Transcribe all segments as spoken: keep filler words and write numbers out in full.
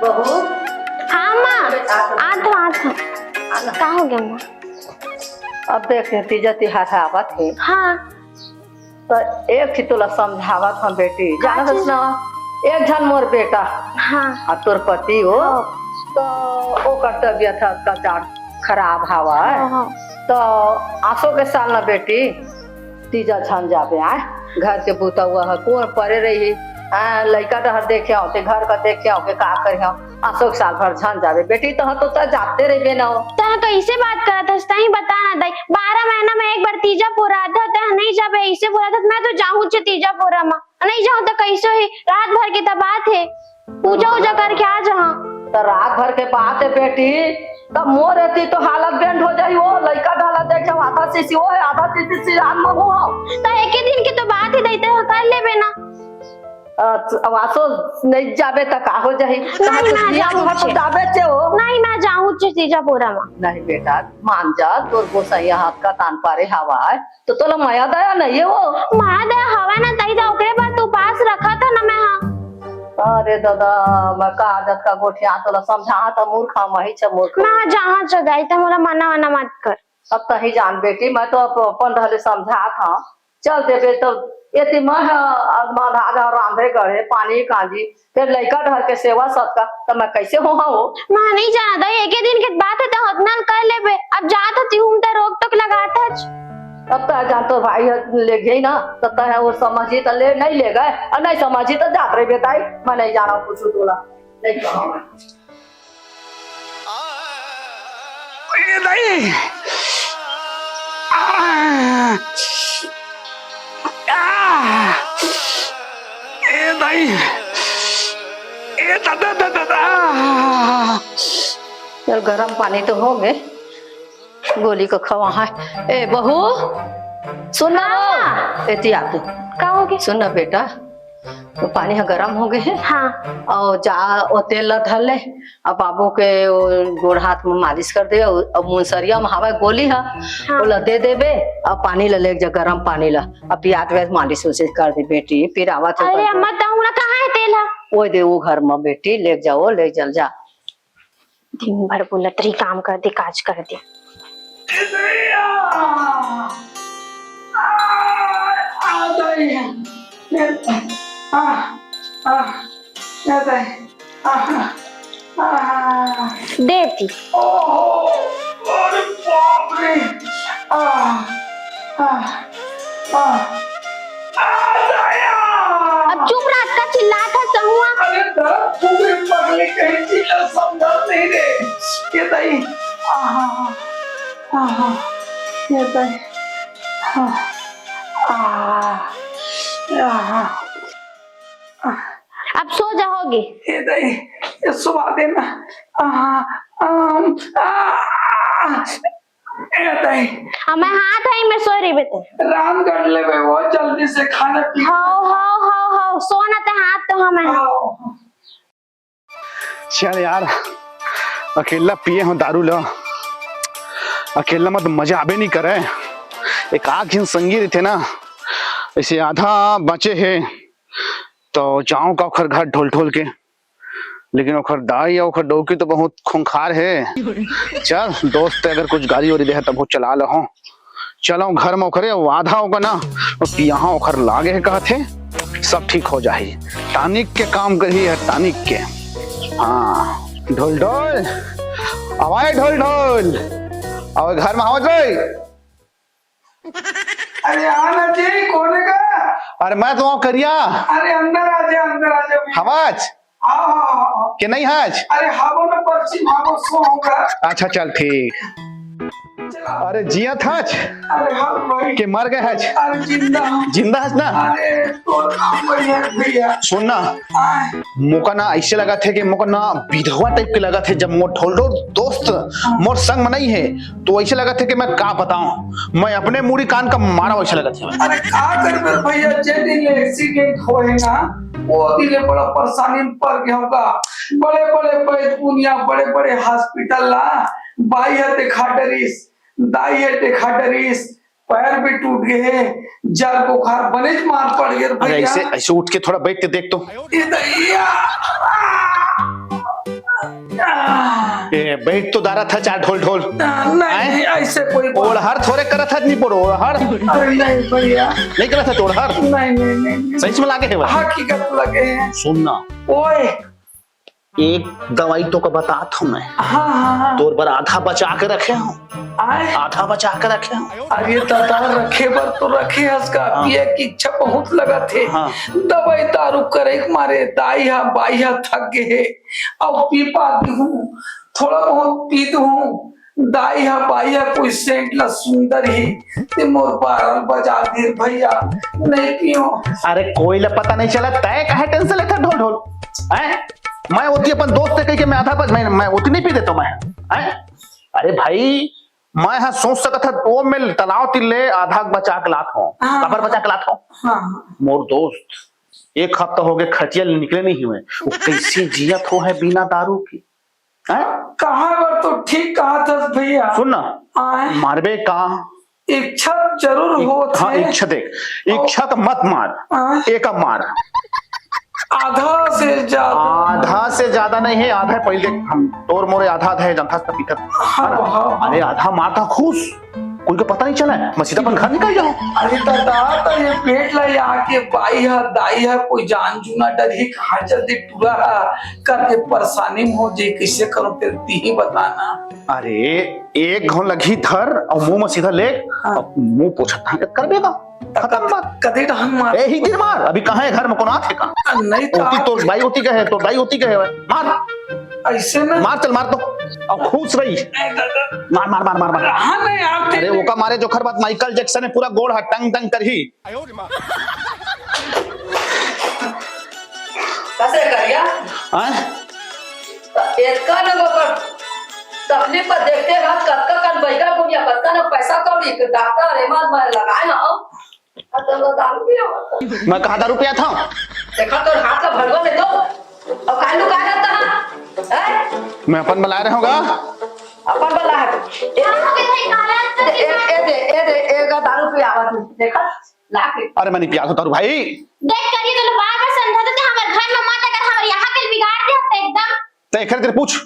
बहू। हाँ माँ। आत हँव, आत हँव। का हो गया माँ? अब देख, तीजा तिहार ह आवत हे। हाँ। त एक चीज तोला समझावत हँव बेटी, का जानत हस चीज? ना, एक झन मोर बेटा हाँ। अउ तोर पति हो, हाँ। त ओकर तबियत ह अतका जाड़ खराब हवय। हाँ, हाँ। त आसो के साल ना बेटी, तीजा झन जाबे आय, घर के बूता हुआ ह, कोन परे रही, आ, लइका डहर देखे हँव, ते घर का देखे हँव, के का करे हँव, आसो के साल भर झन जाबे। बेटी, तह तो त जाते रहिबे न हो। तह कइसे बात करत हस? तही बता ना दाई, बारह महीना में एक बार तीजा पुरात ह, तह नइ जाबे, अइसे बोलत हस, मैं तो जाहूँच तीजा पुरा म, नइ जाहूँ त कइसे होही, रात भर के त बात हे। पूजा उजा करके आ जहाँ। त रात भर के बात हे बेटी, त मोर एती तो हालत बेंड हो जाही। वो लइका डाला देख, जब आधा शीशी वो हे, आधा शीशी सिरान में वो हो। त एके दिन के तो बात हे, दइते हो कर लेबे ना। अ, अब आसो नइ जाबे त का हो जाही? नहीं, कहाँ मैं तो जाऊँ तो छे। जाबे छे हो। नहीं, मैं जाऊँ छे तीजा पूरा में। नहीं बेटा, मान जा, तोर गोसैया हाथ का तान पारे हवाय। त तोला मया दया नइ हे वो? मया दया हवय ना, तही त ओकरे बर तो उपास रखत हँव ना मैं हा। अरे ददा, मैं का जतका गोठिया तोला समझात हँव, मूर्ख हँव, मही छ मूर्ख। मैं हा जहाँ च जाई त मोला मना वना मत कर। अब तही जान बेटी, मैं तो अप-, अपन ढले समझात हँव। चल देबे त एती मैं हा, अब मैं हा रांधे गढ़े, पानी कांजी, फेर लइका डहर के सेवा सत्कार, त मैं कइसे होहूँ वो? मैं नइ जानत हँव, एके दिन के बात हे, त होतना कर लेबे। अब जात हँव, तिहूँ त रोक टोक लगात हच। अब त जान तोर भाई ह ले गई ना, त तह वो समझी त ले, नइ ले गए, अउ नइ समझी त जात रहिबे दाई, मैं नइ जानँव कुछु तोला, नइ कहँव मैं। ए दाई। आ, आ, ए दाई। ए दादा, दादा, दादा। चल, गरम पानी तो होगे, गोली का खवा हे। ए बहू, सुन ना हाँ। वो। एती आ तू। का होगे? सुन ना बेटा, त पानी ह गरम होगे हे। हाँ। अउ जा, वो तेल ला धर ले, अउ बाबू के वो गोड़ हाथ में मालिश कर दे, अउ, अउ मुंसरिया में हवय गोली ह, हाँ। ओला दे देबे, अउ पानी ला लेग जा, गरम पानी ला, अउ पियात वेत मालिश उलिश कर दे बेटी, फिर आवत हे अरे करके। अम्मा, तहूँ ला कहाँ हे तेल ह? वो दे, वो घर में बेटी, लेग जा, वो लेग जा, जा। दिन भर बोलत रही, काम कर दे, काज कर दे। ए दई, आ, आ, आ, दई। ए, आ, आ, ए दई। आ, आ। देती। ओहो, अरे बाप रे। आ, आ। आ, आ, दया! अब चुप रह, अतका चिल्लात हस तहुआ। अरे दर्द खूबे पगली कहीं चिल्ला समझा नहीं रे। ये दई, आहा, आहा, ये दई, हाँ, आ, आहा, आ। अब सो जाओगे। ये दई, ये सुवा देना। आहा, आम, आ, ए दई। हमें हाथ है, मैं सो रही बेटे। राम कर ले बे, वो जल्दी से खाना पी। हाओ, हाओ, हाओ, हाओ, सोना ते हाथ तो हमें। हाओ। चल यार, अकेला पिए हँव दारू ला, अकेला म त मजा आबे नहीं करे। एक आध झन संगी रहिथे ना, अइसे आधा बचे हे, त जाँव का ओखर घर ढोल ढोल के। लेकिन ओखर दाई अउ ओखर डौकी तो बहुत खूंखार हे। चल, दोस्त अगर कुछ गारी वारी देहे तब वो चला लहो। चलो घर में ओखरे, वो आधा होगा ना, वो पियाहा ओखर लागे हे कहत हे, सब ठीक हो जाही। टॉनिक के काम करही हे, टॉनिक के। हाँ, ढोल ढोल, आवाज ढोल ढोल, आवाज घर में आवाज रे। अरे आ ना जी, कोन हे का? अरे मैं तो आँव करिया। अरे अंदर आ जा, अंदर आ जा। हवच? हाँ, हाँ, हाँ, हाँ। के नहीं हच? अरे हवों ना, परछी में हवों, सो होगा। अच्छा चल ठीक। चला। अरे जियत हच? अरे हाँ भाई। के मर गए हच? अरे जिंदा हूँ। जिंदा हच ना? अरे तो काम बढ़िया भैया। सुन ना। आए। मोका ना अइसे लगत हे कि मोका ना विधवा टाइप के लगत हे, जब मोर ढोल ढोल दोस्त हाँ। मोर संग में नहीं हे, तो अइसे लगत हे कि मैं का बताऊं, मैं अपने मुड़ी कान का मारा वइसे लगत हे। अरे का करबे भैया, जे दिन ले एक्सीडेंट होए ना, वो दिन ले बड़ा परेशानी में पड़ गया होगा। बड़े बड़े बैद पुनिया, बड़े बड़े हॉस्पिटल ला, बाई ह देखा डरिस, दाई ह देखा डरिस, पैर भी टूट गए हे, जर कोखार बनेच मार पड़ गए अरे भैया। ऐसे, ऐसे उठ के थोड़ा बैठ के देख तो। ए दैया। ए, बैठ तो दारा था चार ढोल ढोल। नहीं, ऐसे कोई बात ओढ़हर थोरे करत हस निपोर ओढ़हर। अरे नहीं भैया। नहीं करत हस ओढ़हर। नहीं, नहीं, नहीं, नहीं। सही में लागे है भाई। हकीकत लगे है। सुन ना। ओए। एक दवाई तो का बतात हूँ मैं। हाँ, हाँ, हाँ। तोर बर आधा बचा के रखे हूँ। आए? आधा बचा के रखे हूँ। अरे दादा, रखे बर तो रखे हस का, हाँ। पिए की इच्छा बहुत लगत हे। हाँ। दवाई दारू करे के मारे दाई हा बाई हा थक गे हे। अउ पी पाती हूँ, थोड़ा बहुत पी हूँ। दाई हा बाई हा कोई सेंट ला सुंदर ही, ते मोर बारह बजा दे भैया, नहीं पियो। अरे कोई ला पता नहीं चला, तय काहे टेंशन लेता ढोल ढोल? हैं? मैं ओती अपन दोस्त से कही के मैं आधा बज-, मैं, मैं ओती नहीं पी देता मैं। हैं? अरे भाई, मैं हा सोच सकत हा, वो मैं तलाव तिल्ले आधा बचा के लात हूँ। हाँ। काबर बचा के लात हूँ? हाँ। मोर दोस्त एक हफ्ता हो गए खटिया ले निकले नहीं हुए, वो कैसे जियत हो है बिना दारू के? हैं? कहा बर तो ठीक कहा था भैया। सुन ना, आए। मारबे का? इच्छा जरूर इ-, होत हाँ, हे। इच्छा देख, इच्छा तो मत मार, हाँ। एक मार। आधा से ज्यादा। आधा से ज्यादा नहीं है, आधा है। पहले हम तोर मोरे आधा आधा है, जनता से पीकर। हाँ, है ना? हाँ, हाँ। अरे आधा मार था खुश, कोई को पता नहीं चला है, मैं सीधा अपन घर निकल जाऊँ। अरे दादा, तो ये पेट ला आके बाई हा, दाई हा, कोई जान जूना डरही, कहाँ जल्दी टूरा हा, करके परेशानी में हो जे, कैसे करो तेरे ती ही बताना। अरे एक घाव लगी धर और मुंह में सीधा ले, हाँ। अब मुंह पोछत था करबे का। खत्म बात। कदे डहन मार। ए, ही दिन मार, अभी कहाँ है घर में, कौन आथे का? आ, नहीं तो ओती आप तोर बाई ओती कहे, तोर दाई ओती कहे, मार। ऐसे ना। मार, चल मार तो। अब खुश रही। ए, दादा। मार, मार, मार, मार, मार। हाँ, नहीं, आप अरे, ओका मारे जोखर बात माइकल जैक्सन है, पूरा गोड़ हा टंग टंग करही। कसे करिया? हाँ? एतका न ओकर तकलीफ पर देखते रह, कतका कन बैठा दुनिया, कतका न पैसा कौड़ी के डॉक्टर एमन में लगाए ना, अब तो दारू पिया। मैं कहाँ दारू पिया था? देखा तो हाथ का भरवा ले दो, अब काहे लुका रहता है? हैं? मैं अपन बुलाए रहूंगा। अपन बुला है। ए, ए, ए, ए, दे, ए, दे, ए, का दारू पियावा तू, देखा? ला के। अरे मैं नहीं पिया था दारू भाई। देख करिए तो बार बार समझा देते, हमारे घर में मत अगर हमारे यहाँ के बिगाड़ दे तो एकदम। तो एक तेरे पूछ,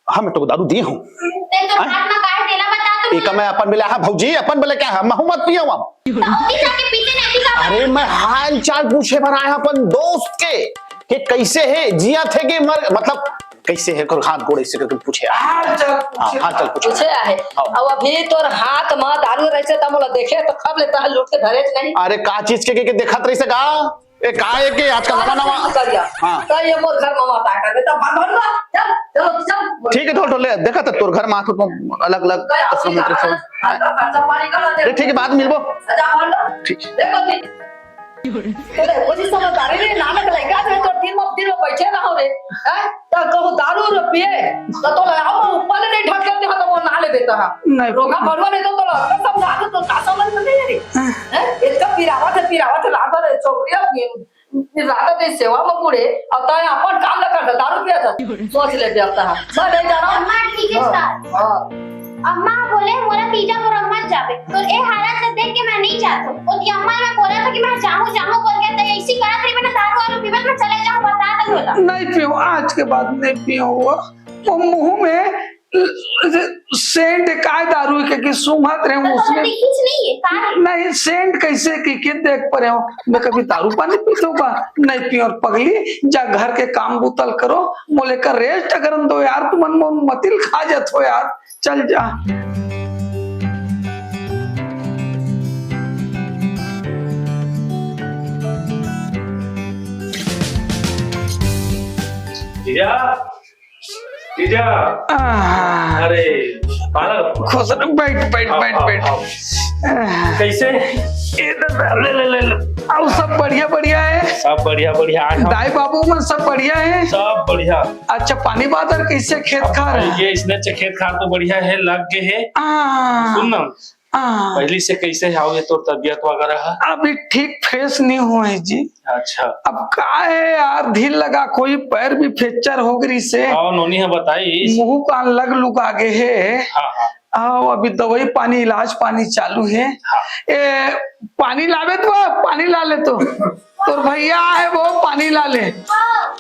हाँ मैं तो दारू दी हूँ। ते तो हैं? हाथ में काहे देला बता तो एक मैं अपन मिला, हाँ भौजी अपन बोले क्या है, महू मत पियो अब। तो ओती जाके पीते नहीं थी का? अरे मैं हाल चाल पूछे बर आया अपन दोस्त के कि कैसे है, जिया थे कि मर, मतलब कैसे है, कर हाथ गोड़ ऐसे करके पूछे। हाल चाल हाँ, पूछे। हाल चाल पूछे। पूछे आहे। हाँ। अब अभी तोर हाथ में दारू रहे से तब बोला देखे तो खब लेता है लूट के धरे नहीं। अरे का चीज के, के, के देखत रही से का? ए, का है के आजकल नवा, नवा? करिया। हाँ। तो ये मोर घर में मत आया कर, बेटा, भाग, भाग, भाग। चल, चलो, चल। ठीक है, ढोल, ढोल, ले, देखा था तोर घर में आथो तो अलग, अलग गया, प्रश्न ठीक है, मंत्र सब। खर्चा, खर्चा पानी कर दे। अरे, ठीक है, बाद में मिलबो। अच्छा, भाग लो। ठीक। देखो, ठीक। बोले, वो जी समझदारी नहीं, नानक लइका थे, तो दिन में, दिन में बैठे रहो रे। हैं? तो कहूँ दारू रे पिए, तो, तो ले आओ, ऊपर ले नहीं ढकेल दे, तो वो ना ले देता है। नहीं। रोका भरवा नहीं तो, तो समझा दो, तो का समझ में नहीं है रे। हाँ। हैं? इसका पिरावा थे, पिरावा थे, लागा रे, छोकरिया, फिर राधा के सेवा में बूढ़े, अब ताए अपन काम न करता, दारू पिया था। सोच ले, अब तहा। मैं नहीं जाना। अम्मा, ठीक है, हाँ, सर। हाँ। अम्मा बोले, "मोला तीजा मोर अम्मा जाबे।" तो ए हालत से देख के मैं नहीं जात हूँ। और ये अम्मा मैं बोला था कि मैं जाऊँ, जाऊँ बोल के, तो ऐसी करत रही, मैंने दारू वारू पीबे, मैं चले जाऊँ, बता दे बोला। नहीं पीऊँ, आज के बाद नहीं पीऊँ। वो, वो मुंह में सेंट काय दारू के, के सूंघत रहे तो उसमें। तुमने कुछ नहीं है, का है? नहीं, सेंट कैसे की, के देख परे हो? मैं कभी दारू पानी पीता हूँ का? नहीं पी। और पगली, जा घर के काम बुतल करो, मोले का रेस्ट अगर दो यार, तुम मन मतिल खा जात हो यार, चल जा। जीजा, जीजा। आह। अरे, पाला। खुश रह, बैठ, बैठ, आओ, बैठ, आओ, बैठ। आओ। आह। कैसे? ए दादा, ले, ले, ले, ले। आओ, सब बढ़िया, बढ़िया है। सब बढ़िया, बढ़िया। आए हम। दाई बाबू मन सब बढ़िया है। सब बढ़िया। अच्छा, पानी बादर कैसे खेत खार है? ये इसने अच्छा खेत खार तो बढ़िया है, लग गए है। आह। सुन ना, हाँ। पहली से कैसे है, ये तोर तबियत वगैरह है? अभी ठीक फ्रेश नहीं हुए है जी। अच्छा। अब का है यार, ढील लगा कोई पैर भी फ्रैक्चर हो गई से। हाँ, नोनी है बताई। मुंह कान लग लुक आगे है। हाँ, हाँ। आओ, अभी दवाई पानी, इलाज पानी चालू है। हाँ। ए, पानी लाबे तो, पानी ला ले तो। तोर भैया आए वो, पानी ला ले।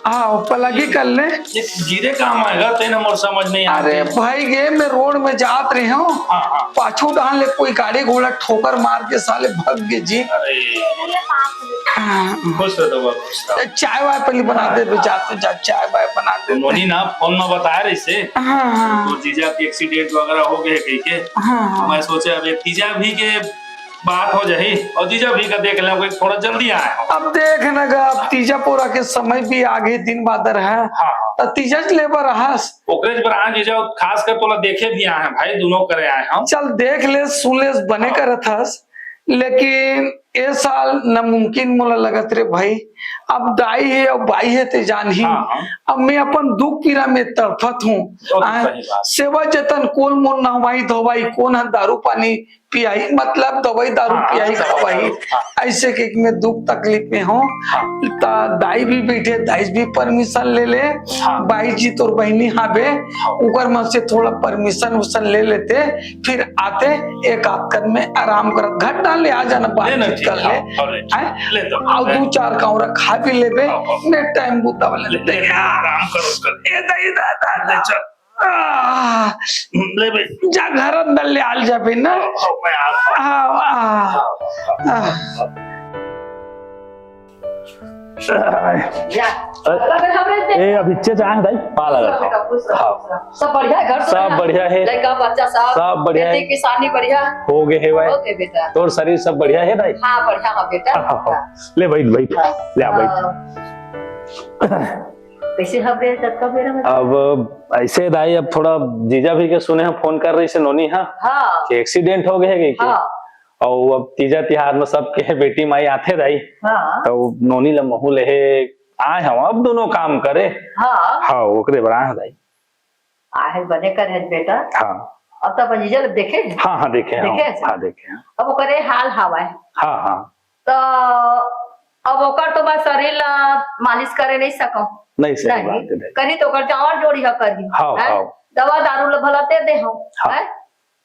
हाँ, पलगी कर ले। ये जीरे काम आएगा, तेन मोर समझ नहीं आती। अरे भाई, ये मैं रोड में जात रहे हूँ, हाँ, हाँ। पाछू डाल ले कोई गाड़ी घोड़ा ठोकर मार के साले भग गए जी। अरे। हाँ। खुश रहो बाबा, खुश रहो। चाय वाय पहले बना दे बे, जाते जा चाय वाय बना दे। उन्होंने ना फोन में बताया रहे से। हाँ, हाँ। तो जीजा के एक्सीडेंट वगैरह हो गए कहीं के। हाँ, हाँ। मैं सोचे अब एक जीजा भी के बात हो जाही और जीजा भी का देख ले, कोई थोड़ा जल्दी आए हो। अब देख न गा, अब तीजा पूरा के समय भी आगे, दिन बादर है। हाँ, हाँ। त तीजा च लेबर हस। ओकरे बर आज जीजा खास कर तोला देखे भी आए हैं भाई, दोनों करे आए हम। चल देख ले, सुन ले, बने हाँ। करत हस, लेकिन ए साल नामुमकिन मोला लगत रे भाई। अब दाई है, अब बाई है, ते जानही। हाँ, हाँ। अब मैं अपन दुख पीड़ा में तड़फत हूँ। बहुत आय, सही बात। सेवा जतन कोन मोर नहवाई धोवाई, कोन ह दारू पानी पियाई, मतलब दवाई दारू हाँ, पियाई हाँ, खवाई। हाँ। ऐसे के मैं दुख तकलीफ में हूँ। हाँ। त दाई भी बैठे, दाई भी परमिशन ले ले। हाँ। बाई जी तोर बहिनी हाबे, हाँ। ओकर मन से थोड़ा परमिशन उसन ले लेते, फिर आते एक आध कन में आराम करत घर डाल ले आ जाना, ले ना, बातचीत ठीक कर है, ले। हाँ, हाँ, ले। हैं? ले तो। आओ, दू चार कौरा खा भी लेबे, हाँ, हाँ। मैं टाइम बुता वाले ले, ले, ले, आराम करो, कर। ए दाई, दा, दा, ले, दा। चल। आह, ले बे। जा घर अंदर ले आल जाबे ना। हाँ, हाँ, मैं आ, आ, आ। हाँ, हाँ, हाँ। या। अरे, अरे, हम रहते हैं। ए, अभी चे चाहे दाई, पा लगा सब था। बेटा, खुश रहो, हाँ। खुश रहो। सब बढ़िया है, घर सब सब बढ़िया? बढ़िया है। लड़का, बच्चा सब? सब बढ़िया है। खेती, किसानी बढ़िया? हो गए है भाई। हो गए बेटा। तोर शरीर सब बढ़िया है दाई? हाँ, बढ़िया है बेटा। हाँ, हाँ, हाँ। हाँ। ले बैठ, बैठ। हाँ। ले आ, बैठ। हाँ। कैसे हवे, जतका बेरा में? अब ऐसे दाई, अब थोड़ा जीजा भी के सुने हैं, फोन कर रही से नोनी, हाँ, हाँ। कि एक्सीडेंट हो गए है कि, हाँ। और अब तीजा तिहार में सबके बेटी माई आथे दाई, हाँ। तो नोनी ला महू ले हे आए हम, अब दोनों काम करे। हाँ। हाँ, ओकरे बर आए हैं दाई। आहे बने करे बेटा। हाँ। अब तो अपन जीजा ला देखे हैं। हाँ, हाँ, देखे हैं, देखे हैं। हाँ, देखे हैं। अब ओकरे हाल हवाए। हाँ, हाँ। तो अब ओकर तो मैं शरीर ला मालिश करे नहीं सकूं। नहीं, सही नहीं। बात है। करी तो ओकर जावर जोड़ी ह करी। हाँ, हैं? हाँ। दवा दारू ला भला दे दे हम। हाँ। हैं?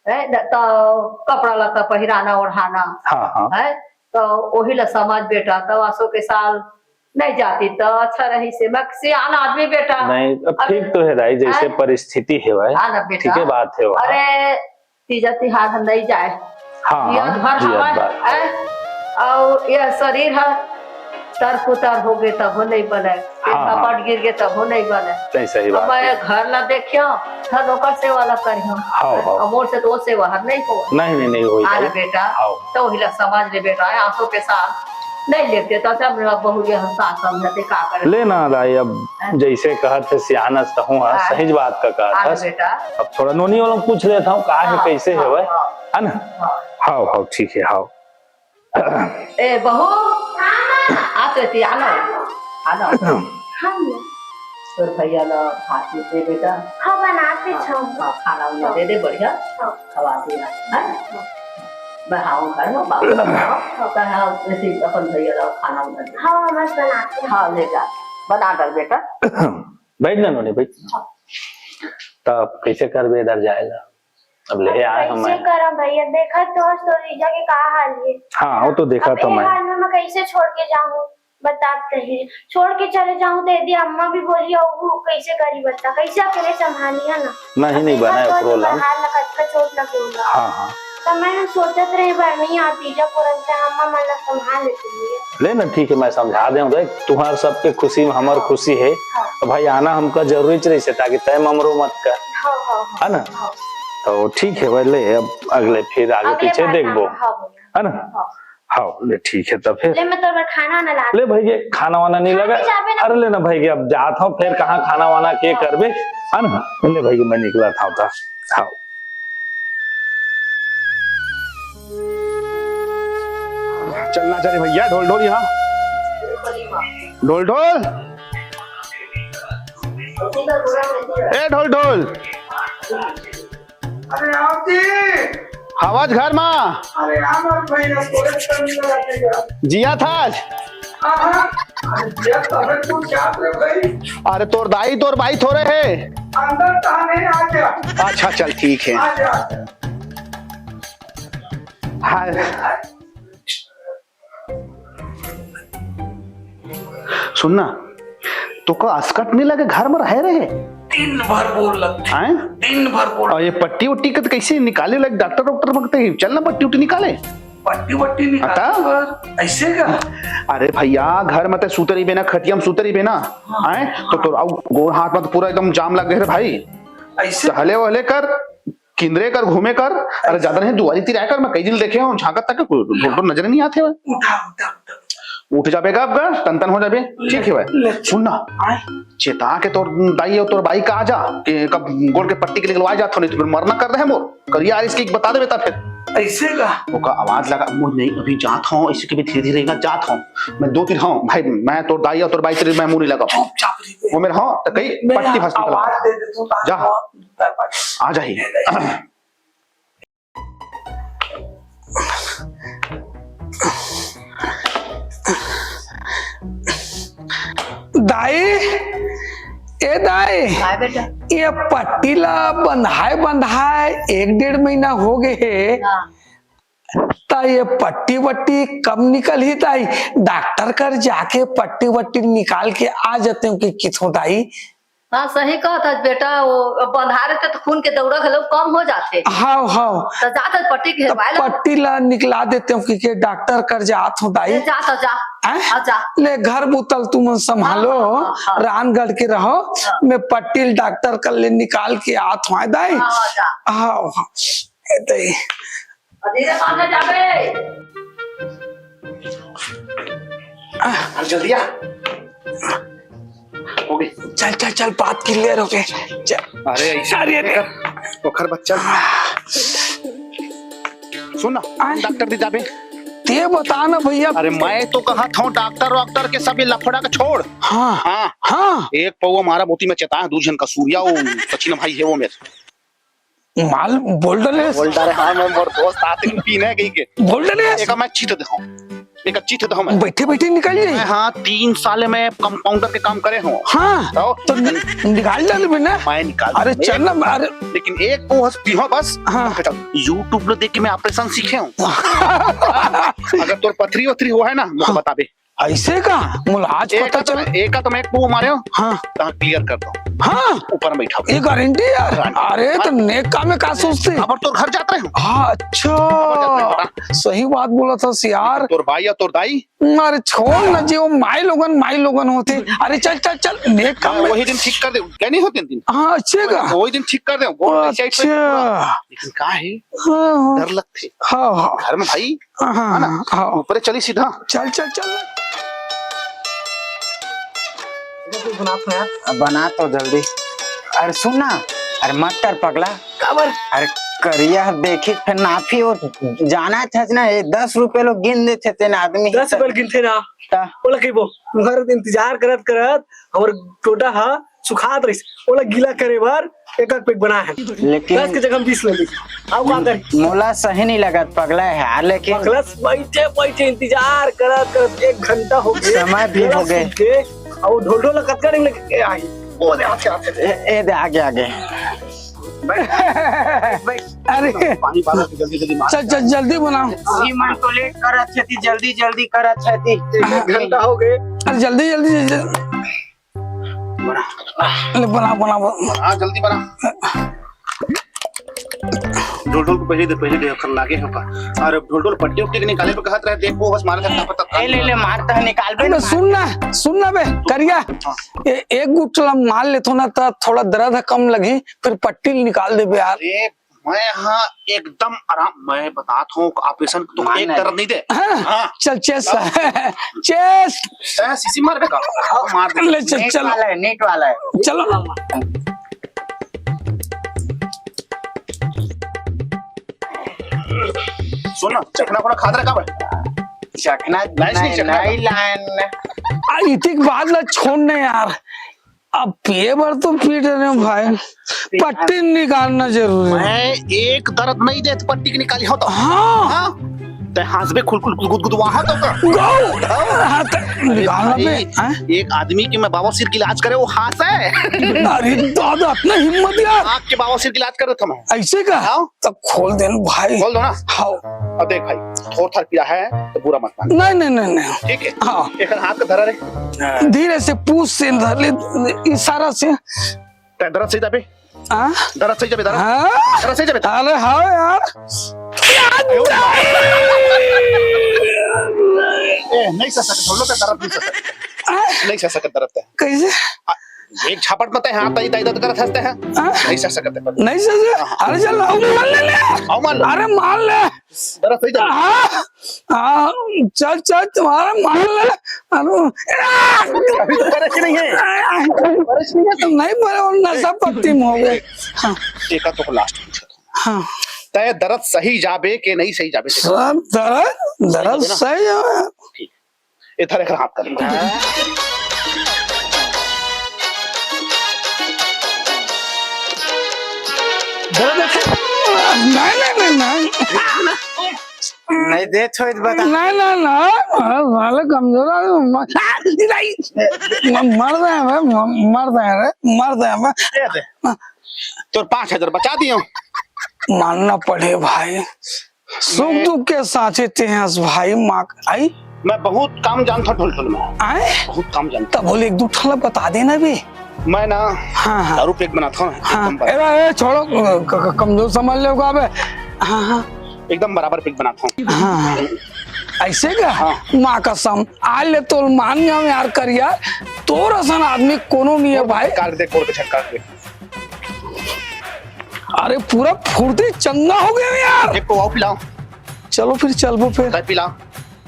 हैं? द-, तो कपड़ा लत्ता पहिराना ओढ़ाना। हाँ, हाँ। हैं? तो वही ला समझ बेटा, तो आसो के साल नहीं जाती तो अच्छा रही से। मैं सियान आदमी बेटा। नहीं, अब अब ठीक तो है दाई, जैसे हैं? परिस्थिति है भाई। हाँ ना बेटा। ठीक है बात है भाई। अरे, तीजा तिहार हम नहीं जाए। हाँ, जियत हाँ, भर जियत हवा भर। है, और यह शरीर है, तर पुतर हो गए तब हो नहीं बने, हाँ, हाँ। कपट गिर गए तब हो नहीं बने। नहीं, सही अब बात मैं है। घर ला देखियो, धन ओकर सेवा ला करियो। हाँ, हाँ। और मोर से तो वो सेवा हर नहीं हो। नहीं, नहीं, नहीं होई आ रे भाई। बेटा, हाँ। तो हिला समाज रे बेटा, आंसू के साथ नहीं लेते तो सब लोग बहुरिया हम साथ समझते का करे। ले ना दाई, अब हैं? जैसे कहत है सियानस तहूँ हस, हाँ। सही बात का कहत हाँ हस। बेटा। अब थोड़ा नोनी वालों पूछ लेता हूँ, का है, हाँ, कैसे है हाँ, वह? हाँ। है ना? हाँ। हाव, हाव, ठीक है, हाव। ए, बहू, आ तो थी, आनो, आनो। हाँ, माँ। तोर भैया ला हाथ में दे बेटा। हाँ, बनाते हाँ, छो। हाँ, खाना उना दे दे, बढ़िया। हाँ। खवा दे, है ना? हाँ। मैं हाव घर में, बाबू हाँ। तो हाँ, वैसे ही अपन भैया ला खाना उना दे। हाँ, बस बनाते हैं। हाँ, ले जा, बना कर बेटा। बैठ ना नोनी, बैठ। हाँ। तब कैसे करबे इधर जाएला? अब ले अब आए हम कैसे आए। करम भैया, देखा तो हस तोर जीजा के का हाल है। हाँ, वो तो देखा अब तो ए मैं। हाल में मैं कैसे छोड़ के जाऊँ? बता तो ही, छोड़ के चले जाऊँ तो यदि अम्मा भी बोली, और वो कैसे करी बता, कैसे अकेले संभाली, है ना? नहीं, अब नहीं देखा बनाए तो ओकरो ला। बाहर ना कतका चोट लगे होला। हाँ, हाँ। तो मैं सोचत रहे, बहनी आतीजा पुरन से अम्मा मन ला संभाल लेती है। ले ना, ठीक है, मैं समझा दे हूँ। देख, तुम्हार सबके खुशी में हमार खुशी है। हाँ। तो भाई, आना हमका जरूरी रही से, ताकि तय ममरो मत कर। हाँ, हाँ, हाँ। है ना? हाँ। तो ठीक है भाई, ले, अब अगले फिर आगे अगले पीछे बार देखबो। हाँ, हाँ, भैया। है ना? हाँ। हाँ, ले, ठीक है, तब फिर। ले, मैं तोर बर खाना वाना ला ले भाई, ये खाना वाना नहीं हाँ, लगा। नहीं जाबे ना। अरे, ले ना भाई, अब जात हूँ, फिर कहाँ खाना वाना के हाँ। करबे, है ना? ले भाई, मैं निकला था, था। हाँ। चलना चले भैया, ढोल ढोल यहाँ। ढोल ढोल। ए ढोल ढोल। अरे आओ जी। हवस घर मा। अरे आओ ना भाई, ना थोड़े कम लगा देगा। जिया था आज। हाँ, हाँ। अरे जिया था, अबे तू क्या रे भाई? अरे तोर दाई, तोर बाई थोड़े है। अंदर तो नहीं, आ जा। अच्छा, चल ठीक है। आ जा। हाँ। सुन ना, तोका असकट नहीं लगे, घर में रहे रहे। दिन भर बोल लगथे। हैं? दिन भर बोल। और ये पट्टी उट्टी के तो कैसे निकाले लगे, डॉक्टर डॉक्टर मंगते ही, चल ना पट्टी उट्टी निकाले। पट्टी वट्टी निकाले अता? पर ऐसे का? अरे भैया, घर में तो सूते रहिबे ना, खटिया में सूते रहिबे ना। हाँ। हैं? तो तोर अउ गोड़ हाथ में तो पूरा एकदम जाम लग गए रे भाई। ऐसे? टहले वहले कर, किंदरे कर, घूमे कर। अरे ज्यादा नहीं, दुआरी तिर आए कर, मैं कई दिन देखे हूँ, झांकत तक ढोल ढोल नजर नहीं आते हुए। उठा, उठा, उठा। उठ जाबे का आपका, टन टन हो जाबे, ठीक है भाई। ले। सुन ना, आए। चेता के तोर दाई और तोर बाई का आ जा, कि कब गोड़ के पट्टी के निकलवा जात हो, नहीं तो फिर मरना कर रहे मोर। करिया आरिस के बता देबे ता फिर। ऐसे का? ओका आवाज लगा, मुझ नहीं, अभी जात हूँ, इसी के भी धीरे धीरे ना जात हूँ। मैं दो तीन हूँ भाई, मैं तोर दाई और तोर बाई तेरे मैं मुंह नहीं लगा। चुपचाप रहिबे। वो मेरे हाँ, तो कई मैं पट्टी फंस निकलवा। आवाज दे दे तू, जा। आ जाही। दाई, ए दाई, काय बेटा? ये पट्टी ला बंधाए बंधाए एक डेढ़ महीना हो गए हे। हाँ। त ये पट्टी वट्टी कब निकलही दाई? डॉक्टर कर जाके पट्टी वट्टी निकाल के आ जाते हो कि किथों दाई। हाँ, सही कहत हस बेटा, वो बंधारे ते तो खून के दौरा घलो कम हो जाथे। हाव, हाव। त जात हस पट्टी के त हेरवाए ला। पट्टी ला निकला देते हो कि के डॉक्टर कर जात हो दाई। ए, जा त जा। हैं? हाँ, जा। ले घर बुतल तुमन संभालो, हाँ, हाँ, हाँ। रानगढ़ के रहो, हाँ। मैं पट्टी ल डॉक्टर कर ले निकाल के आत हूँ दाई। हाँ, हाँ, जा। हाव, हाव। ए दाई। अधीरे पाछे जाबे। आ, अरे जल्दी आ। हो गई। चल, चल, चल, बात क्लियर हो गई। चल। अरे, ऐसे अरे, अरे। कर, ओखर बच्चा। सुन ना, आय। डॉक्टर दी जाबे। ते बता ना भैया। अरे, मैं तो कहा था डॉक्टर वॉक्टर के सब ये लफड़ा के छोड़। हाँ। हाँ। हाँ। एक पौवा मारा मोती में चेता है, दू झन का सूर्या, वो सचिन भाई है वो मेरे। माल बोल डरे। बोल डरे, हाँ, मैं मोर दोस्त आते हैं पीने गई के। बोल डरे। एक मैं चित दे हूँ, एक चित दे हूँ मैं। बैठे बैठे निकाल जाए। मैं, हाँ, तीन साल में कंपाउंडर के काम करे हूँ। हाँ, तो तो नि-, निकाल डाल भी ना। मैं निकाल अरे दूँ। चल ना, अरे। लेकिन एक वो हंस पीहो बस। हाँ। YouTube लो देख के मैं ऑपरेशन सीखे हूँ। अगर तोर पथरी वथरी हो है ना, मुझे हाँ। बता दे। ऐसे का? मुला आज एका पता तो चला। मैं, एका तो मैं एक पौवा मारे हो। हाँ। तहाँ क्लियर कर दो। हाँ। ऊपर में बैठा। ये गारंटी यार। गारंटी। अरे तो नेक काम में का सोचते? अब तो घर जात रहे हो। हाँ, अच्छा। अब जात रहे हो, हाँ। सही बात बोला था यार। तोर भाई या तोर दाई? अरे छोड़ ना जी, वो माई लोगन, माई लोगन होते। अरे चल, चल, चल, नेक काम हाँ, में। वही दिन ठीक कर दे। क्या नहीं होते दिन? हाँ, अच्छे का। वही दिन ठीक कर दे। वो अच्छा। लेकिन का है? हाँ, हाँ। डर लगते। हाँ, हाँ। घर में भाई हाँ, है ना? हाँ। ऊपरे चली सीधा। चल, चल, चल। अब बना तो जल्दी। अरे सुन ना, अरे मत कर पगला। काबर? अरे करिया देखी फिर नाफी वो जाना था ना, ये दस रुपए लोग गिन देते थे ना आदमी। दस रुपए गिनते ना। ता। बोला कि वो तुम्हारा इंतजार करत करत हमर टोटा हा सुखात रहिस, ओला गीला करे बर एक एक पैक बनाए हे। लेकिन दस के जगह बीस ले ली। अब का करी? मोला सही नहीं लगत, पगला है यार, लेकिन पगला बैठे बैठे इंतजार करत करत एक घंटा हो गए। समय भी हो गए। और ढोल ढोल कतका टाइम लगे आई? ओ दे, आते, आते। ए, ए दे, आगे, आगे। बैठ, बैठ। अरे। पानी पाला, जल्दी, जल्दी मार। चल, चल, जल्दी बनाओ। श्रीमान तो लेट करत छथि, जल्दी, जल्दी करत छथि। एक घंटा हो गए। अरे, जल्दी, जल्दी, जल्दी। बना। ले, बना, बना, बना। हाँ, जल्दी बना। ढोल ढोल को पहले दे, पहले दे, ओखर लागे हे ओकर। अरे ढोल ढोल पट्टी उट्टी के निकाले पे कहत रहे, देख वो बस मारत हे, पता ए, ले, ले, मारत हे, निकाल बे, अरे मार। सुन ना, सुन ना बे, करिया। हाँ। ए-, एक गुठला मार लेथो ना, त थोड़ा दर्द ह कम लगही, फिर पट्टी निकाल देबे यार। अरे, मैं हाँ एकदम आराम, मैं बतात हूँ, ऑपरेशन तो मान एक नहीं। दर्द नहीं दे। हाँ, हाँ। चल, चेस। हाँ। चेस। ए, सीसी मार बेटा। हाँ, मार दे। ले, चल, नेट चल। वाला है, नेट वाला है। चलो। सुन ना, चखना खुना खात रहे का बे? चखना लाइस नहीं, नहीं, चखना। नहीं लान। आ, इतिक बात ला छोड़ ना यार। अब पिए बर तो पी डरे हो भाई, पट्टी निकालना जरूरी है। मैं एक दर्द नहीं देत पट्टी के निकाली हो तो। हाँ। हाँ। तैं हाँसबे खुल खुल गुदगुदवाहा तो का? गौ! हाँ, त निकालना बे, भाई, हैं? एक आदमी के मैं बवासीर के इलाज करे, वो हाँसे। अरे दादा, अतना हिम्मत यार। आँख के बवासीर के इलाज करे था मैं। अइसे का? हाँ। तब खोल दे न भाई। खोल दो ना। हाँ। अब देख भाई, थोर थार पीड़ा हे तो बुरा मत मान। नहीं, नहीं, नहीं, नहीं। ठीक हे? हाँ। एक हाथ का धरा रे। धीरे से पूछ से धर ले, इशारा से। तैं दरद सही जाबे? हाँ? दरद सही जाबे, दरद। हाँ? दरद सही जाबे। अरे हाँ यार। ए, नहीं सह सकत, हम लोग का दरद नहीं सह सकत। हाँ? नहीं सह सकत दरद ते। कैसे? आ, एक झापट में ते हाथ ताई ताई दर्द करत हंसते हैं। हाँ? नहीं सह सकत है। नहीं सह सकत? हाँ। अरे चल, आओ मान ले, ले। आओ मान ले। अरे मान ले। दरद सही जाबे। हाँ, हाँ, चल, चल, तुम्हारा मान ले। अरे, अभी तो परेश नहीं है। परेश नहीं है। नहीं, पर वो नशा पत्ती में हो गए। हाँ। एका तो लास्ट पूछा था। हाँ। तय दरद सही जाबे के नहीं सही जाबे? सर, दरद, दरद सही जाबे ना? सही जाबे। ठीक। इधर एक हाथ कर। दरद है? नहीं, नहीं, नहीं, नहीं। नहीं दे छोड़ बता। नहीं, नहीं, नहीं, साले कमजोर आदमी, म-, नहीं, म-, मर रहे हैं बे, म-, मर रहे हैं रे, मर रहे हैं बे। दे दे। तोर पाँच हजार बचा दियो। मानना पड़े भाई, सुख दुख के साथे ते हस भाई, माँ आई। मैं बहुत काम जानता हूँ ठुलठुल में। आए? बहुत काम जानता तब बोले एक दो ठला बता देना बे। मैं ना हाँ, हाँ। दारू पेग बनाता हूँ, हाँ। एकदम बराबर। ए, ए, छोड़ो, क-, क-, कमजोर समझ लेगा बे। हाँ, हाँ। एकदम बराबर पेग बनाता हूँ। हाँ, हाँ। ऐसे का? हाँ। माँ कसम, आज ले तो मान गया हूँ यार, कर यार, तोर असन आदमी कोनो नहीं है भाई। काट दे, कोड़ के छटका दे। अरे पूरा फुर्ती चंगा हो गया यार। एक को आओ पिलाओ। चलो फिर चलबो फिर। तय पिलाओ।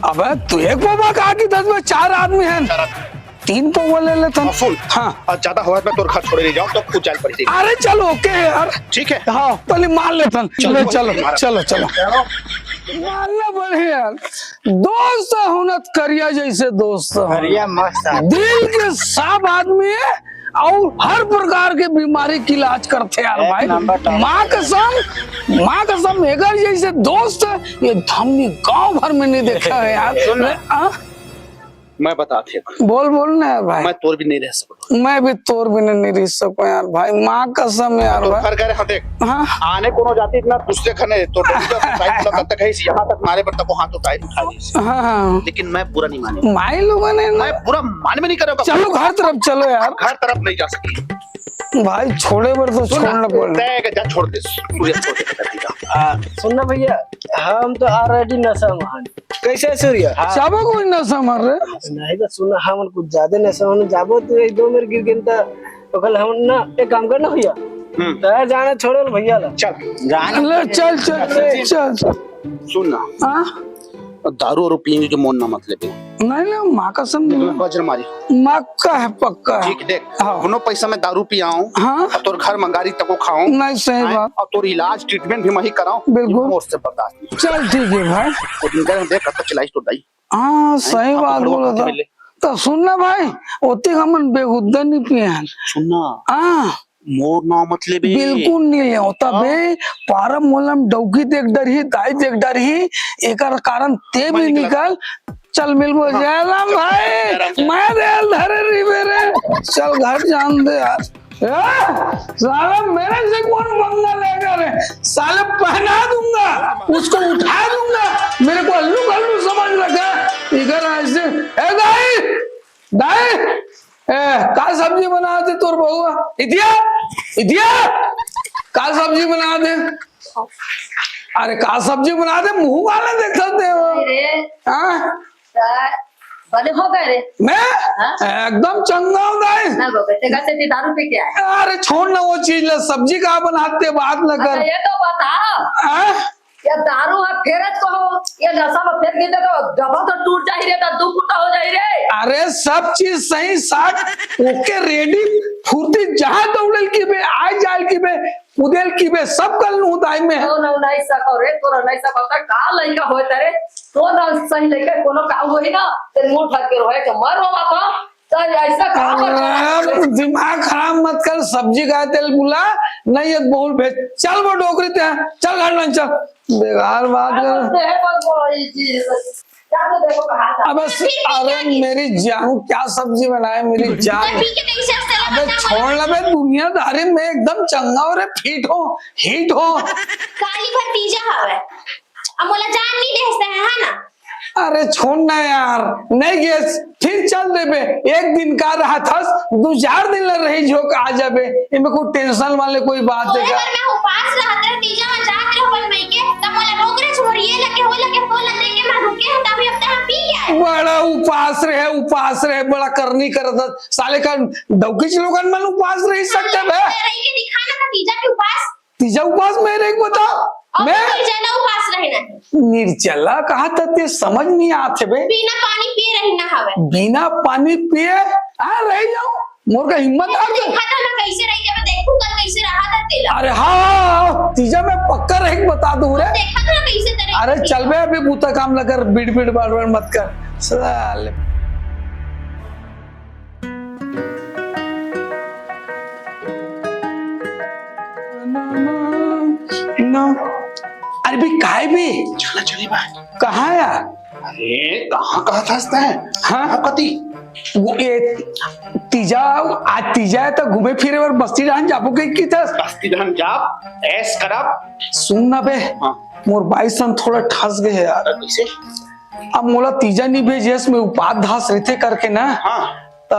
अबे तू एक पौवा कहा कि दस में चार आदमी हैं। चार आदमी। तीन पौवा ले लेथन। और सुन, हाँ। और ज्यादा होवत में तोर घर छोड़े नहीं जाओ तो खुद जाए पड़ी। अरे चल ओके यार। ठीक है। हाँ, पहले मार लेथन। चलो, ले, चलो, मारा। चलो, चलो। मारना पड़े यार। दोस्त होना त करिया जैसे दोस्त हो। करिया मस्त है। दिल के सब आदमी है और हर प्रकार के बीमारी के इलाज करते यार एक भाई। Number top। माँ कसम, माँ कसम, एकर जैसे दोस्त ये धमनी गांव भर में नहीं देखा है यार। सुन ना। आ? मैं बता थे। बोल, बोल ना यार भाई। मैं तोर भी नहीं रह सकता। मैं भी तोर भी नहीं, नहीं रह सकूं यार भाई, माँ कसम यार तो भाई। घर गए, हाँ देख। हाँ। आने कोनो जाती इतना दूसरे घर नहीं, तो डोली का साइड लगा तक है, यहाँ तक मारे पर तक वो हाथ उठाए, उठा ली। हाँ, हाँ। लेकिन मैं बुरा नहीं माने। माई लोगों ने मैं बुरा मान में नहीं करेगा। चलो घर तरफ चलो यार। घर तरफ नहीं जा सकती। भाई छोड़े बर तो सुन ना, छोड़ना पड़े। तय के जा छोड़ दे, सूर्य छोड़ दे, बेटा, ठीक है। आ, सुन ना भैया, हम तो already नशा में हन। कैसे सूर्य? हाँ। चाबो कोई नशा मार रहे? नहीं तो सुन ना, हम कुछ ज्यादा नशा में जाबो तो एक दो मेरे गिर गिनता, तो कल हम ना एक काम करना भैया। हम्म। तय जाना छोड़ो ना भैया ला। चल। जाना ले, चल, चल, चल, चल। सुन ना। हाँ? और दारू और पियेंगे जो मौन ना मत लेते। नहीं, नहीं, माँ कसम नहीं। वज्र मारी। माँ का है, पक्का है। ठीक, देख, हाँ। कोनो पैसा में दारू पियाऊं, हाँ। और तोर घर में गाड़ी तको खाऊं, नहीं, सही बात। और तोर इलाज, treatment भी मैं ही कराऊं, बिल्कुल। ये मोर से बर्दाश्त नहीं। चल, ठीक है भाई। वो दिन गए, देख, कब तक चलाई तो दाई। हाँ, सही बात बोला था। तो सुन ना भाई, ओते हमन बेहुद्दा नहीं पिए हैं। सुन ना। हाँ। मोर नाम मत लेबे। बिल्कुल नहीं लेव। तबे हाँ। पारा मोला डौकी देख डरही, दाई देख डरही, एकर कारण ते भी निकल। चल मिलबो। हाँ। जयराम भाई, जयराम, जयराम। मैं रेल धरे रहिबे रे। चल घर जान दे यार। ए, साला मेरे से कौन पंगा लेगा रे? साले पहना दूंगा, उसको उठा दूंगा। मेरे को अल्लू कल्लू समझ रखा है। इधर ऐसे, ए दाई, दाई, ए, का सब्जी बनाथे तोर बउआ? इतिया, इतिया, का सब्जी बनाथे? अरे, का सब्जी बनाथे? मुंह वाला देखत हे वो। अरे। हाँ? बने हो गए रे। मैं? हाँ? एकदम चंगा हूँ, दाई। ना गो बेटे, का से दारू पी के आए? अरे, छोड़ ना वो चीज ला, सब्जी का बनाथे, बात ना कर। अच्छा, ये तो बता। हाँ? ये दारू ह फेरत को हो, ये नशा में फेर गिरते तो डबल तो टूट जाही रे, तो दू टुकड़ा हो जाही रे। अरे सब चीज सही साट, ओके रेडी, फुर्ती जहाँ दौड़ल की बे, आय जायल की बे, कूदेल की बे, सब कर लूँ दाई में। तो ना नहीं सको रे, तो ना नहीं सको, तो का लइका होय तेरे, तो ना सही लइका, कोनो का होही ना, तेरे मुंह ढक के रोहे के मर रो बापा। तो ऐसा काम है। अरे, दिमाग खराब मत कर, सब्जी का तेल बुला, नहीं है, बहुल भेज, चल वो डोकरी ते, चल घर में चल। बेकार बात कर। अबे, अरे मेरी जान, क्या सब्जी बनाए मेरी जान? अबे छोड़ ना बे, दुनियादारी में एकदम चंगा हो रे, फिट हो, हिट हो। काली भतीजा हवे। अब मोला जान नहीं देस ते, है ना? अरे छोड़ ना यार, नहीं गेस, फिर चल देबे। एक दिन का रहा थस, दो चार दिन ले रही झोंक आ जाबे। इमे कोई टेंशन वाले कोई बात है क्या? मैं उपास रहत रहे, तीजा में जात रहे अपन मइके, तब मोला रोक रहे छोरिए लगे, हो लगे, फोन लगे के मैं रुके हूँ, तभी अब तक हम पी गया है। बड़ा उपास रहे, उपास रहे, बड़ा करनी करत। साले का डौकीच लोगन मन उपास रह सकते बे? रही के दिखाना था तीजा के उपास। तीजा उपास मैं रही बता। और मैं निर्जला उपास रहना है। निर्जला कहा था ते समझ नहीं आते बे। बिना पानी पिए रहना हवे। बिना पानी पिए आ रह जाओ। मोर का हिम्मत हार दे। देखा था ना कैसे रही, जब देखू कल कैसे रहा था तेला। अरे हाँ, तीजा मैं पक्का रह के बता दूं रे। देखा था ना कैसे तेरे अरे चल बे, अभी बूता काम ना कर, बिड़ बिड़ बाड़ बाड़ मत कर साले। ना। अरे भी काय भी? चला चली भाई। कहाँ यार? अरे कहाँ कहाँ था? हाँ? कहाँ कती? वो ये तीजा, आज तीजा है तो घूमे फिरे बर बस्ती डहन जाबो कही की थस। बस्ती डहन जाब, ऐश करब। सुन ना बे, हाँ। मोर बाई सन थोड़ा ठस गए हे यार। कैसे? अब मोला तीजा नहीं भेजियस, मैं उपास धास रहिथे करके ना। हाँ। त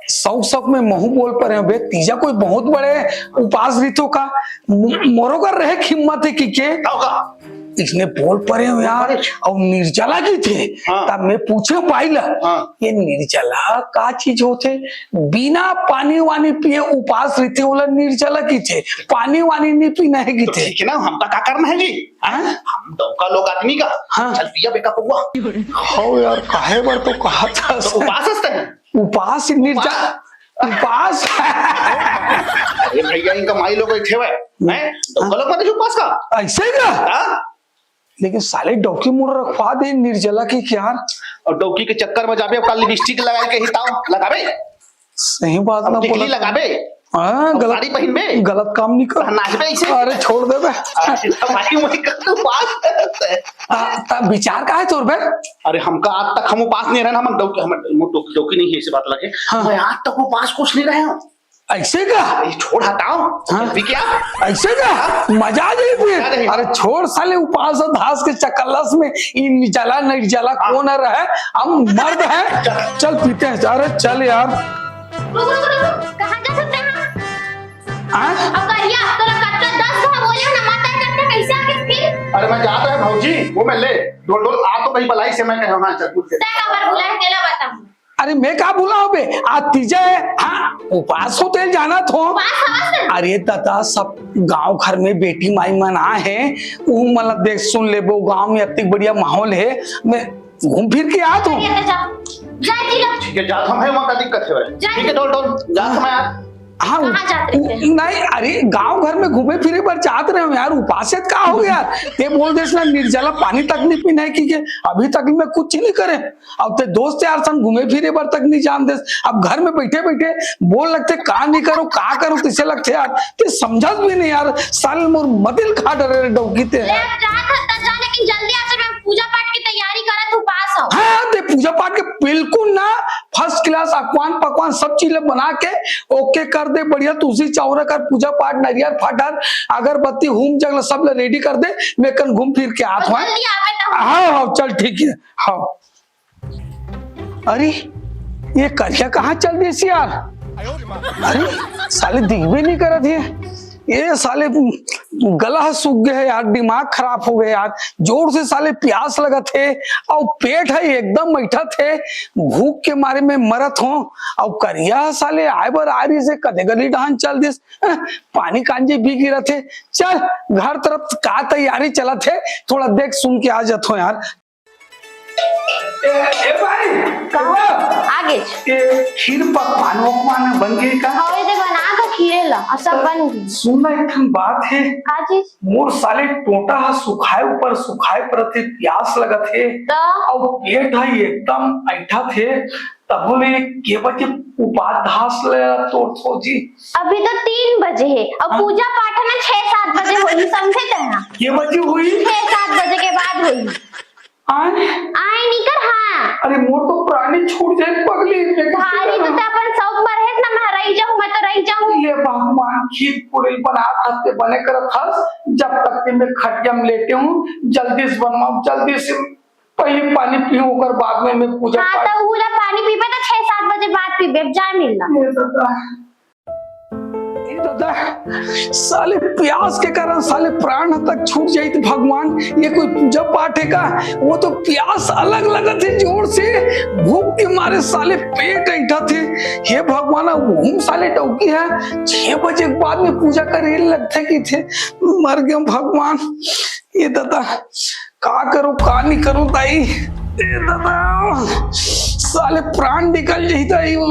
शौक शौक में महू बोल परे हूँ बे, तीजा कोई बहुत बड़े उपास रहिथो का? मो-, मोरो कर रहे हिम्मत है कि के? का? इसने बोल परे हो यार, अरे। और निर्जला की थे। हाँ। तब मैं पूछे भाई ला, हाँ। ये निर्जला का चीज होते? बिना पानी वानी पिए उपास रहते, बोला निर्जला की थे, पानी वानी नहीं पीना है की तो थे। ठीक है ना, हमका का करना है जी? हाँ? हम डौका लोग आदमी का, हाँ। चल पिया बेटा पौवा। हो यार, काहे बर तो कहा था तो उपास हंसते हैं। उपास निर्जला, उपास। अरे भैया, इनका माई लोग बैठे हुए हैं, डौका लोग माने उपास का। ऐसे ही का? हाँ? लेकिन साले डौकी मोर रखवा दे निर्जला की क्या? और डौकी के चक्कर में जाबे, ओकर लिपस्टिक लगा के ही ताव लगाबे। सही बात अब ना टिकली बोला। लगाबे। हाँ, अब गलत, साड़ी पहनबे। गलत काम नहीं कर। नाचबे ऐसे। अरे छोड़ दे बे। अरे भाई, वही कर तू बात करते हैं। ता, ता विचार का है तोर बे? अरे हमका आज तक हम उपास नहीं रहना, हम डौकी, हम डौकी, डौकी नहीं है, ऐसी बात लगे। हाँ। मैं आज तक उपास कुछ नहीं रहे हूँ। ऐसे का? ये छोड़ हटाओ। हाँ। अभी क्या? ऐसे का? मजा आ जाए फिर। अरे। अरे छोड़ साले, उपास और धास के चकल्लस में इन जला नहीं जला हाँ। कौन रहे? हम मर्द हैं। चल। चल पीते हैं। अरे चल यार। रुको, रुको, रुको। कहाँ जा सकते हैं? हाँ? अब करिया, तो लगता दस बार बोले हो ना, माता करते कैसे आके फिर? अरे मैं जाता है भौजी, वो मैं ले, डोल डोल आ तो कहीं भलाई से मैं कहा हाँ चल पूछ के। तय का बार बुलाए, तेला बता। अरे मैं का बुलाओ बे, आज तीजा है, हाँ, उपास हो तेल जाना थो। उपास हवस? अरे दादा, सब गांव घर में बेटी माई मन आ है, ऊ मतलब देख सुन लेबो, गांव में अतिक बढ़िया माहौल है, मैं घूम फिर के आ तो। जा, जा जी लो। ठीक है, जात हम है, वहाँ का दिक्कत है भाई। जा ठीक है, जी। डोल डोल, जात हम यार। हाँ, कहाँ जात रहे थे? नहीं, अरे गांव घर में घूमे फिरे बर जात रहे हो यार, उपासियत का हो गया? ते बोल देस ना निर्जला पानी तक नहीं पीना है कि के, अभी तक मैं कुछ नहीं करे। अब ते दोस्त यार संग घूमे फिरे बर तक नहीं जान देस। अब घर में बैठे बैठे बोल लगते, का नहीं करो, का करो, किसे लगते यार, ते समझस भी नहीं यार। साल मोर मतिल खा डरे रे डौकी ते ले, यार। अब जात हस त जा, लेकिन जल्दी आ जा, मैं पूजा पाठ की तैयारी करत हूँ, उपास हूँ। हाँ, ते पूजा पाठ के बिल्कुल ना, फर्स्ट क्लास अकवान पकवान सब चीज ला बना के ओके कर दे, बढ़िया तुलसी चौरा कर, पूजा पाठ, नरियर फाटर, अगरबत्ती, हूम जगला सब ला रेडी कर दे, मैं कन घूम फिर के आत हूँ। जल्दी आवे तो। हाँ, हाँ, चल ठीक है, हाँ। अरे, ये करिया कहाँ चल देस यार? अरे, साले दिखबे नहीं करत हे। ये साले गला सूख गए है यार, दिमाग खराब हो गया यार। जोर से साले प्यास लगत हे, और पेट है एकदम बैठत हे, भूख के मारे में मरत हो। और करिया साले आए बर आ रही से कदे गली डहान चल दिस, पानी कांजे भी गिरत हे। चल घर तरफ का तैयारी चलत हे, थोड़ा देख सुन के आ जात हो यार। ए, ए भाई, का? ए बा। आगे। ए, खीर पकवान वकवान बन गई का? हाँ, ये दे बना के खीरे ला, और सब बन गई। सुन ना, एक ठन बात है। का चीज? मोर साले टोटा हा सुखाए ऊपर सुखाए परत हे, प्यास लगत हे। तो? और पेट हा एकदम ऐठत हे। तब ले के बजे उपास धास ले तोर थो जी? अभी तो तीन बजे हे, अउ हाँ। पूजा पाठ ना छह सात बजे होही, समझे तैं हा? के बजे होही? छह सात बजे के बाद होही। आय? आय निकर, हाँ। अरे मोर तो प्राणी छूट जाए पगली, मैं कैसे भारी तो करूँ? तैं अपन शौक बर हे ना, मैं रही जाऊँ, मैं तो रही जाऊँ। ले भगवान, खीर पूरी बनात हस ते बने करत हस, जब तक के मैं खटिया में लेटे हूँ, जल्दी से बनवाओ, जल्दी से पहले पानी पीऊँ, ओकर बाद में मैं पूजा हाँ, पाठ। तो उला पानी पीबे तो छह सात बजे बाद पीबे, अब जा मिलना। ए दादा, ए दादा, साले प्यास के कारण साले प्राण तक छूट जाइत भगवान। ये कोई पूजा पाठ है का? वो तो प्यास अलग लगत है जोर से, भूख के मारे साले पेट ऐंठत है। हे भगवान, अब हम साले डौकी है, छह बजे के बाद में पूजा करे लगथे कि थे, मर गए भगवान। ए दादा, का करूँ, का नहीं करूँ दाई? ए दादा, साले प्राण निकल जाही दाई, ओ,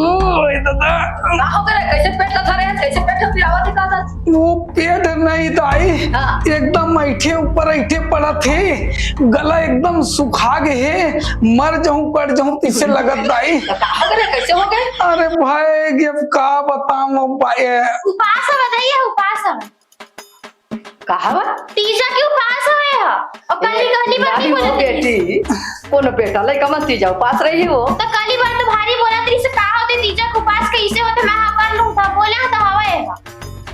ए दादा। का हो गे रे? कैसे पेट ल धरे हे? कैसे पेट ल पिरावत हे का दादा? वो पेट नहीं दाई, हाँ। एकदम ऐंठे ऊपर ऐंठे पड़त हे, गला एकदम सुखा गे हे, मर जाऊं, कट जाऊं, तइसे लगत दाई। तो का हो गे रे? कैसे हो गे? अरे भाई, अब का बताऊं भाई। उपास हवय दाई, उपास हवय। का हवय? तीजा के उपास हवय हा। अउ काली ए, कहली बात नानी नहीं हो बोले। बेटी, कोनो बेटा लइका मन तीजा उपास रही हो। तो काली बात तो भारी बोलत रहिस, का होथे तीजा के उपास, कैसे होथे, मैं हा कर लूं, तो बोले हा तो हवय हा।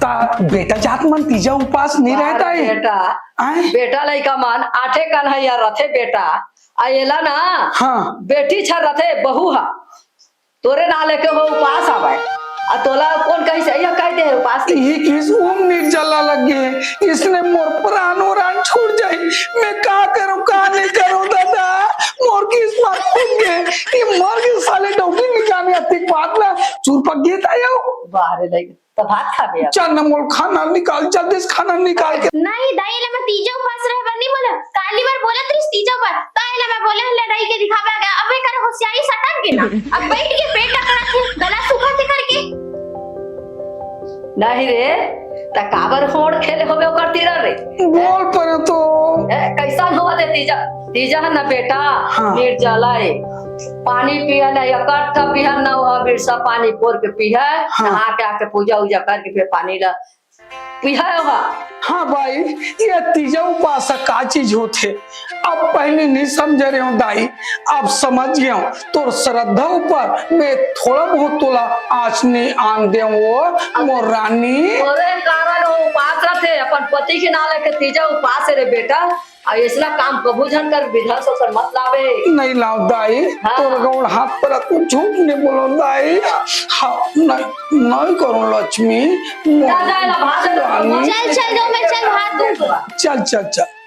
ता बेटा जात मन तीजा उपास नहीं रहता है। बेटा, आय? बेटा लइका मन आठे कन्हैया रथे बेटा, आ एला ना हाँ। बेटी छर रथे बहू हा। तोरे नाले के वो उपास आवय। आ तोला कोन कहिस, अइया कहि दे हे उपास के? इही किस उम निर्जला लग गे हे। इसने मोर प्राण उरान छूट जाही। मैं का करूं, का नहीं करूं दादा? मोर किस्मत फूट गे। ये मर गे साले डौकी निकाल के अतिक बात ना चुरपक गे तायो। बाहरे लग। त भात खाबे अब। चल ना मोल खाना निकाल, जल्दी से खाना निकाल के। नहीं दाई, ले मैं तीजा उपास रहे बर नहीं बोले। काली बार बोलत रहिस तीजा उपास, त एला मैं बोले लड़ाई के दिखावे आ गया। अब एकर होशियारी सटक गे ना। अब बैठ के पेट अकड़त हे, गला सूखत हे करके। नहीं रे, त काबर होड़ खेले होबे ओकर तीरा रे? बोल परे तो। ए, कैसन होवत हे तीजा? तीजा हे ना बेटा, हाँ। निर्जला हे। पानी पिए ना, एकट्ठा पिए ना, वह बिरसा पानी पोर के पिए, हाँ। नहा के आके पूजा उजा करके फिर पानी ला पिए वह। हाँ भाई, ये तीजा उपास का चीज होथे? अब पहले नहीं समझ रहे हो दाई, अब समझ गया हूँ। तोर श्रद्धा ऊपर मैं थोड़ा बहुत तोला आँच नहीं आन दे वो, मोर रानी। तोरे कारण वो उपास रथे, अपन पति के नाम लेके तीजा उपास रे बेटा। अउ अइसना काम कभू झन कर, बिधन सोचन मत लावे। नहीं लाव दाई, हाँ। तोर गौड़ हाथ पर तू झूठ नहीं बोलो दाई। हाँ, नहीं, नहीं करो लक्ष्मी। चल, चल, चल, भाग, रानी। चल, चल, जाओ, मैं चल, हाथ धो। चल, चल, चल।